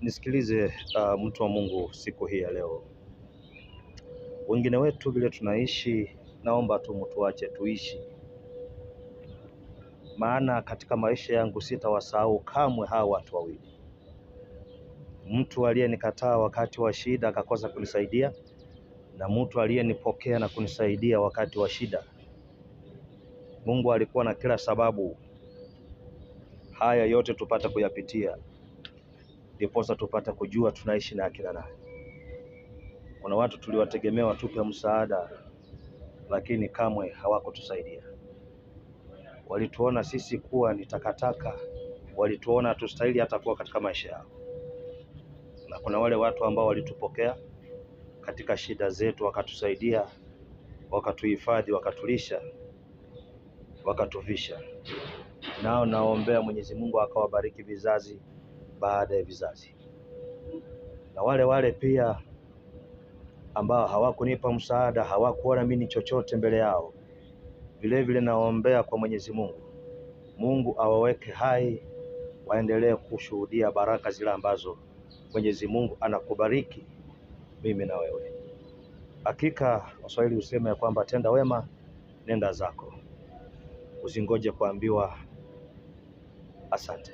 Nisikilize mtu wa Mungu siku hii ya leo. Wengine wetu vile tunaishi, naomba tu mtuache tuishi, maana katika maisha yangu sitawasahau kamwe hawa watu wawili: mtu aliyenikataa wakati wa shida akakosa kunisaidia, na mtu aliyenipokea na kunisaidia wakati wa shida. Mungu alikuwa na kila sababu haya yote tupate kuyapitia, ndiposa tupate kujua tunaishi na akina nani. Kuna watu tuliwategemea watupe msaada, lakini kamwe hawakutusaidia. Walituona sisi kuwa ni takataka, walituona hatustahili hata kuwa katika maisha yao. Na kuna wale watu ambao walitupokea katika shida zetu, wakatusaidia, wakatuhifadhi, wakatulisha, wakatuvisha. Nao naombea Mwenyezi Mungu akawabariki vizazi baada ya vizazi. Na wale wale pia ambao hawakunipa msaada, hawakuona mimi ni chochote mbele yao, vile vile naombea kwa Mwenyezi Mungu, Mungu awaweke hai, waendelee kushuhudia baraka zile ambazo Mwenyezi Mungu anakubariki mimi na wewe. Hakika Waswahili husema ya kwamba tenda wema, nenda zako, usingoje kuambiwa asante.